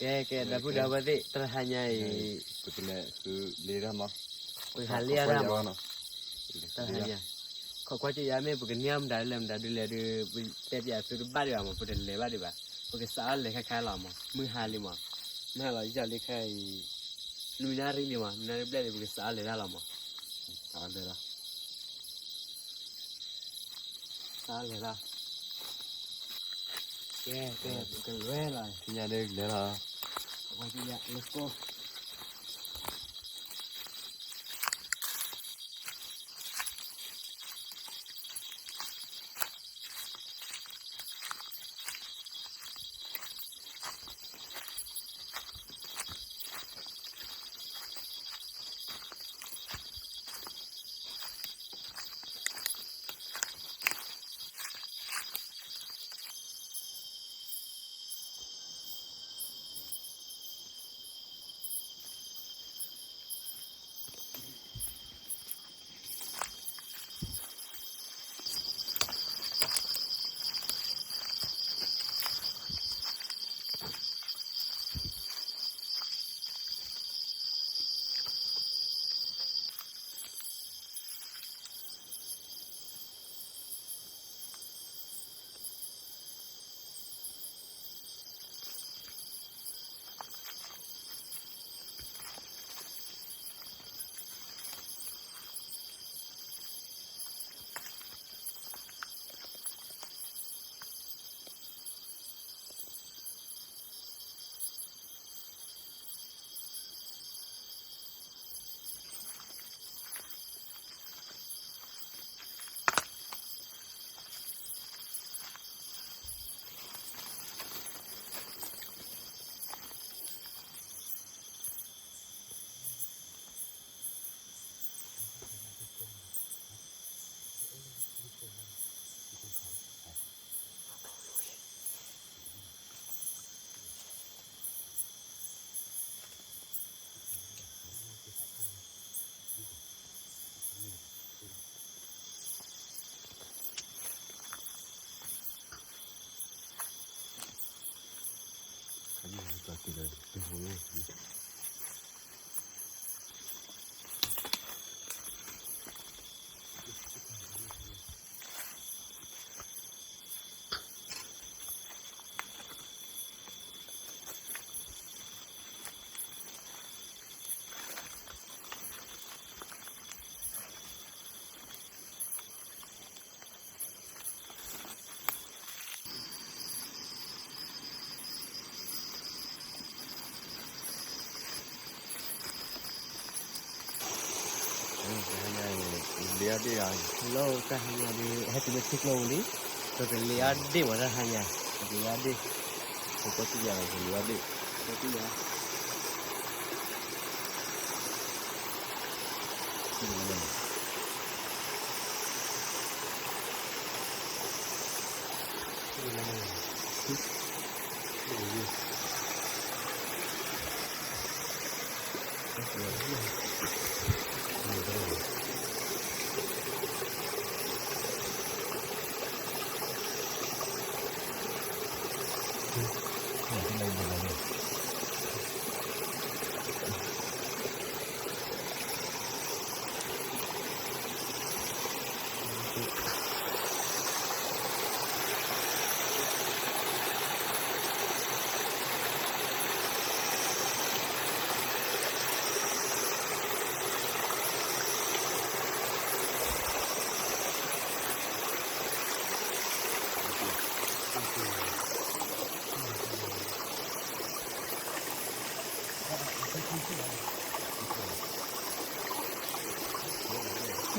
ကဲ ကဲ ဒီပုၢ်ဒီဝဲၢ်သ့ၣ် တၢ်တဟါညါအံၤ ပကလဲၤလ့တၢ်မး, ပကဟးလ့တၢ်မး, တၢ်တဟါညါ, ခိးကွၢ်က့ၤယၤ မ့ၢ်ပကန့ၢ်အီၣ်မတၤလဲၣ်မတၤဒုလဲၣ်ဒီး ပတဲပျးသုတဘၣ်ဒံးဘၣ်မး, ပတလဲၤဘၣ်ဒံးဘၣ်, ပကစးထီၣ်လဲၤခါခါလီၤမး, မုၢ်ဟါလံမး, မုၢ်ဟါလီၤယလ့ခါအံၤ, နွံနၣ်ရံၣ်လံမး, နွံနၣ်ရံၣ်ဘျဲၣ်လံ ပကစးထီၣ်လဲၤတၢ်လီၤမး, စးထီၣ်လဲၤလီၤ, စးထီၣ်လဲၤလီၤ, ကဲ ကဲ ပကလဲၤလီၤ, လဲၤလီၤ, ကွၢ်က့ၤယၤ let's go. တဟါညါအံၤ လ့အီၣ်ဒ့ၣ်ဧါ, လၢတၢ်ဟါညါဒီး ဟဲတုၤလၢထံကျိပူၤလံ, ပကလ့အီၣ်ဒ့ၣ်ဝဲတၢ်ဟါညါ, ပကလ့အီၣ်ဒ့ၣ်, ပကီၢ်သူယၤ ပကလ့အီၣ်ဒ့ၣ်, ကီၢ်သူယၤ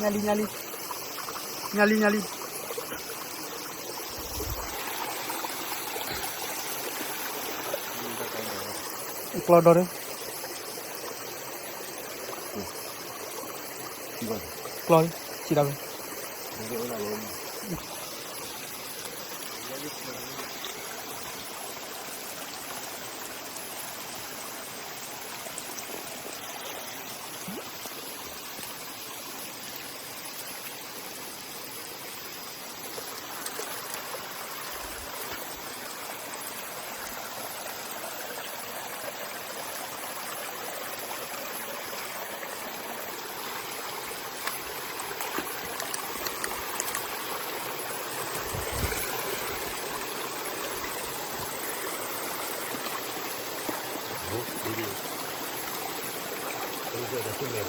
ညါလံ ညါလံ, ညါလံ ညါလံ, ကျီဒီး, ကျီ, ဆံးဒါက့ၤ. ကၠီဘၣ်လဲၣ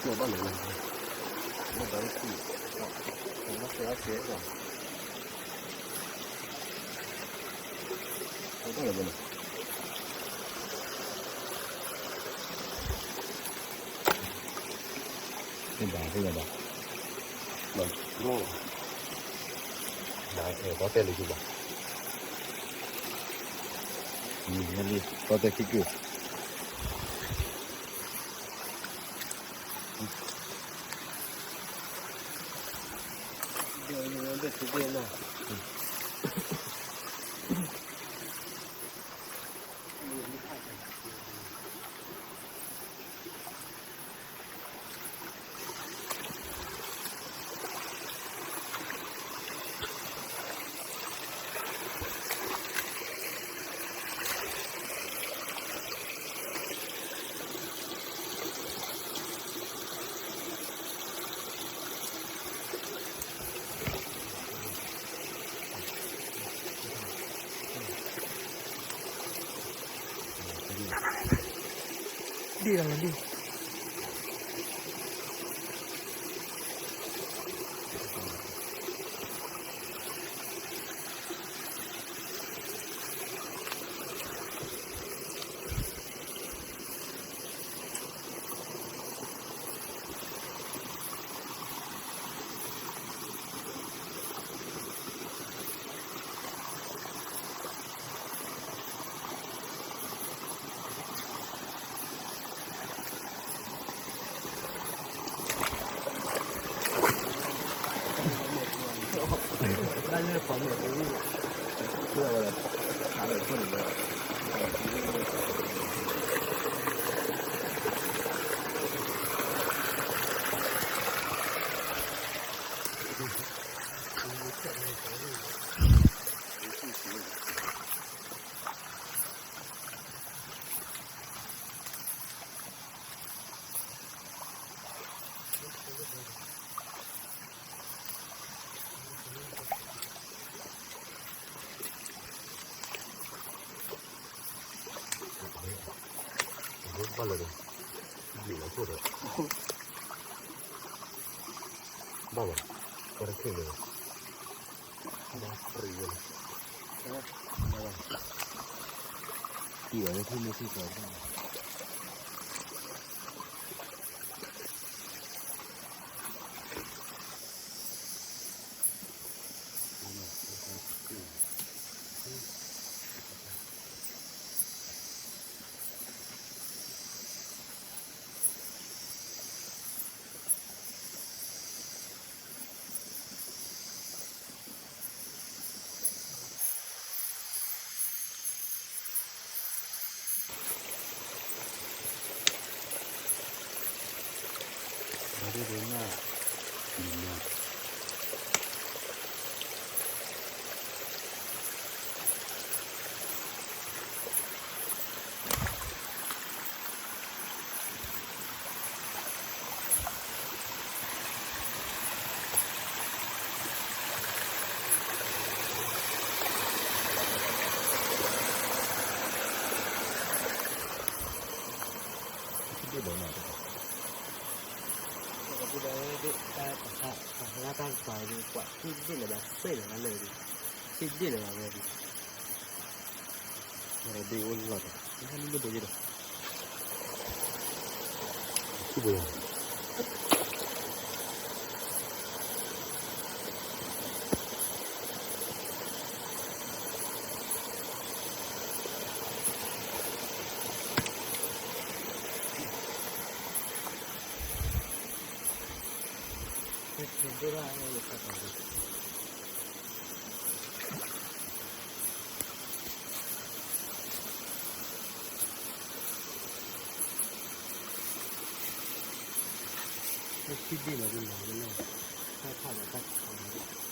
်, ဘၣ်လဲၣ်, ဘၣ်လဲၣ်, ဘၣ်လဲၣ်, ဘၣ်လဲၣ်, သ့ၣ်ဘၣ်သ့ၣ်ဘၣ်, ဘၣ်, ဘၣ်အဲၣ်ဘၣ်တဲလၢၤကဘၣ်, ဘၣ်တဲခံကုၢ် ဒီး ဒ်လီၤဒ် ဘၣ်လၢၤဒီး ဘၣ်လၢၤ ဘၣ်လၢၤ ဘၣ်လၢၤ ဘၣ်လၢၤ ဘၣ်လၢၤ ဘၣ်လၢၤ ဘၣ်လၢၤ ဒ်လၢဘၣ်စ့ၢ်လီၤလၢဒ်, ဒ်လၢဘၣ်ဝဲဒ်, ဒ်အိၣ်လီၤ တၢ်ထံၣ်ဒ့ၣ်လီၤကလီၤကလီၤ, တၢ်ဖးလီၤတၢ်ခီလီၤ.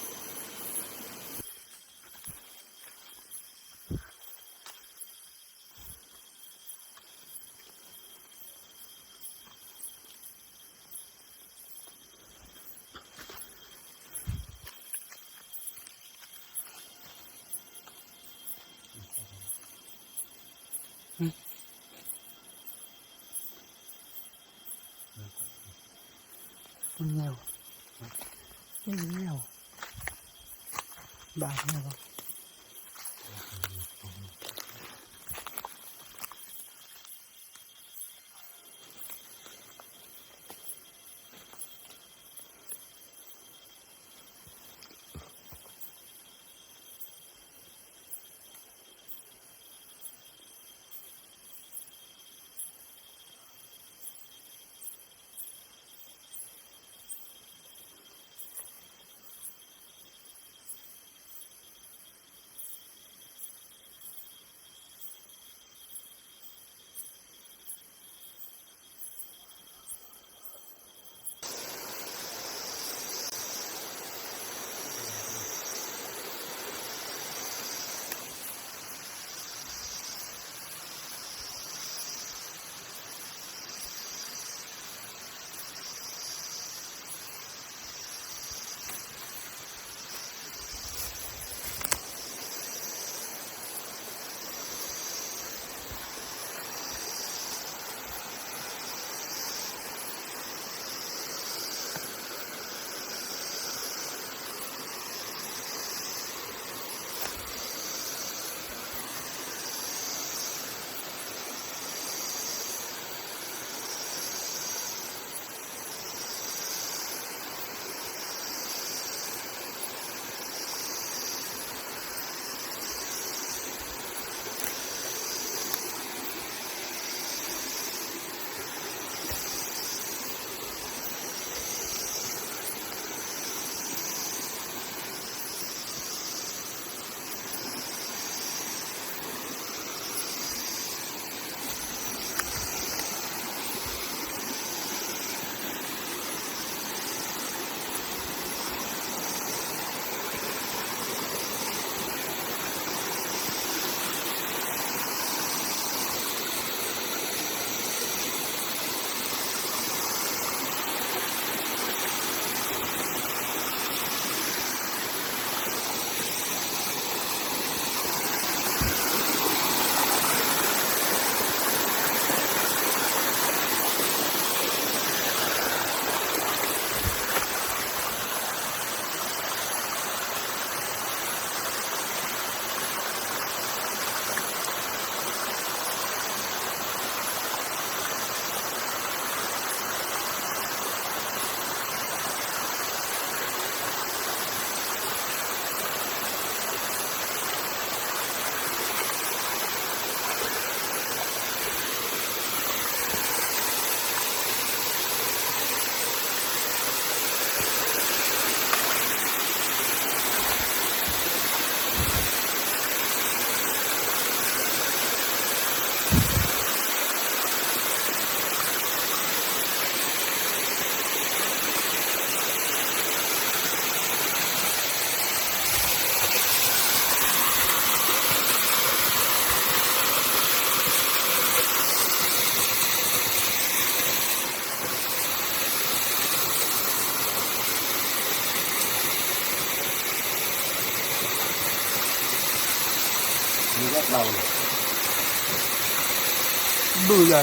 ဘုၣ်ယၤ,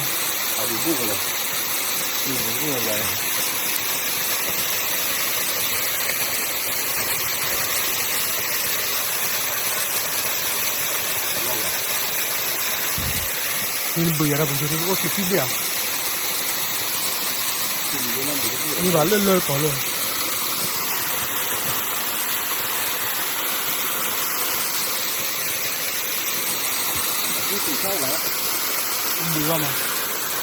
အဘုၣ်ကလၢ, ဘုၣ်ကလၢ. နဘုးယၤတၢ်ပူၤက့ၤ အိၣ်သံသံဘ့ၣ်ဧါ, မ့ၢ်ဘၣ်လၢလၢကီၢ်လၢ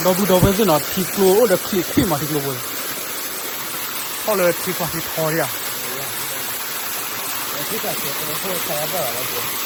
ဘုးဘၣ်မး ဒီပုၢ်ဒီဝဲၢ်သ့ၣ်နီၤ ထံကျိအိၣ်ဒီးချံးချံးမး ထံကျိဖိ, ထီၣ်လၢထံဖးထံထီဧါ.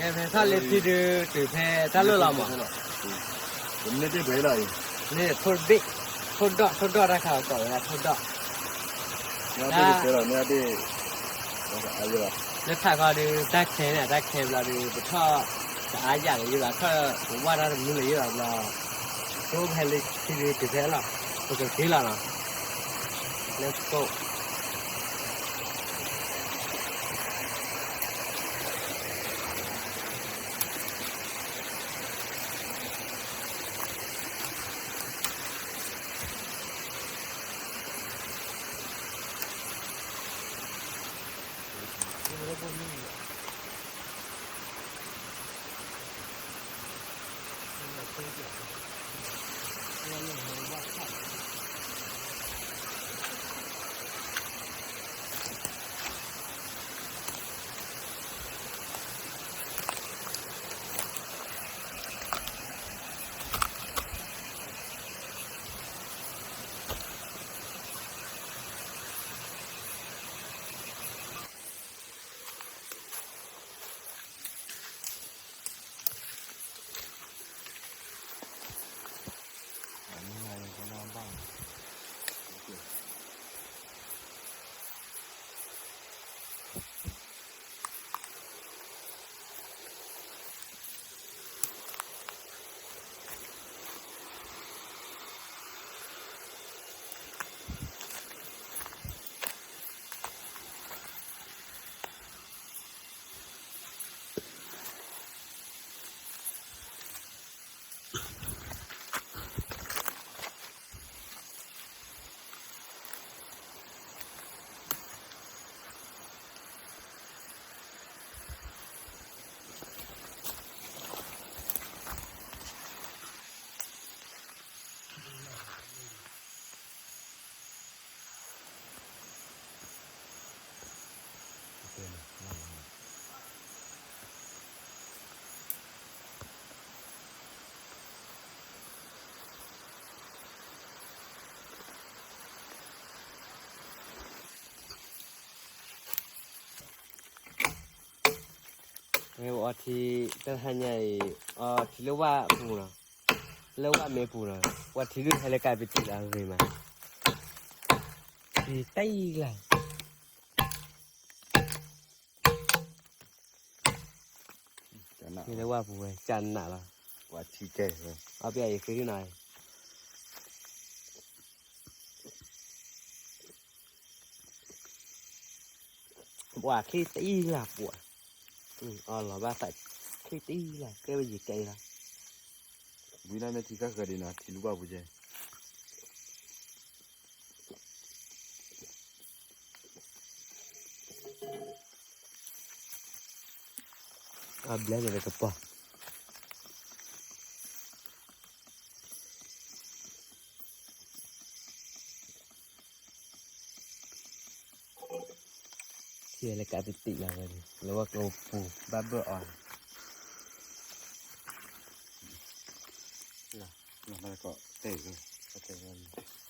ဖဲထီၣ်လၢထံဒုး တုၤဖဲတၢ်လီၢ်လီၤမး, န့ၣ် ထိၣ်ဘ့ၣ်, ထိၣ်ဒီၣ် ထိၣ်ဒီၣ်တၢ်ခးအကိးဝဲဒၣ်ထိၣ်ဒီၣ်, လၢဖးခီဒုး တၢ်ခဲန့ၣ် တၢ်ခဲဘျီဒုး ပထီၣ် တအါယၣ်လၢၤယဘၣ် ထီၣ်ပဝၢ်တၢ်တမူလၢၤယဘၣ်ဘျီ, တိဖဲလၢထံဒုး တုၤဖဲလီၤ, ပကက့ၤလီၤနီၤ, Let's go. အီထံ တဟါညါအံၤ အီထံလၢဝၣ်ပူၤနီၤ, လၢဝၣ်မ့ၢ်ပူၤနီၤ, ပှၤထံဒုးဟဲလၢကးပတံၢ်လီၤဂ့ၤမး, ထံတအံၤလၢ လၢဝၣ်ပူၤဝဲ ကနးလီၤ, အီပယီၤယဃ့နီၤ, ပှၤချံတအံၤလၢပှၤ, အီလီၤဘၣ်သး ချံတအံၤလၢ ကဲဝဲယကဲလီၤ, ဝံၤလၢမ့ၢ်ထံကဃၢၤဒံးနီၤ ထံလူၢ်ဘၣ်ပူၤကဲ အဘျဲၣ်န့ၣ်ကပီၤ, ထံလၢကးတံၢ်တံၢ်လီၤဝဲန့ၣ် လၢဝဲကျိပူၤ ဘၣ်ဘၢၣ်အီၤန့ၣ်, လၢကီးတဲာ်လီၤ, တဲာ်လီၤန့ၣ်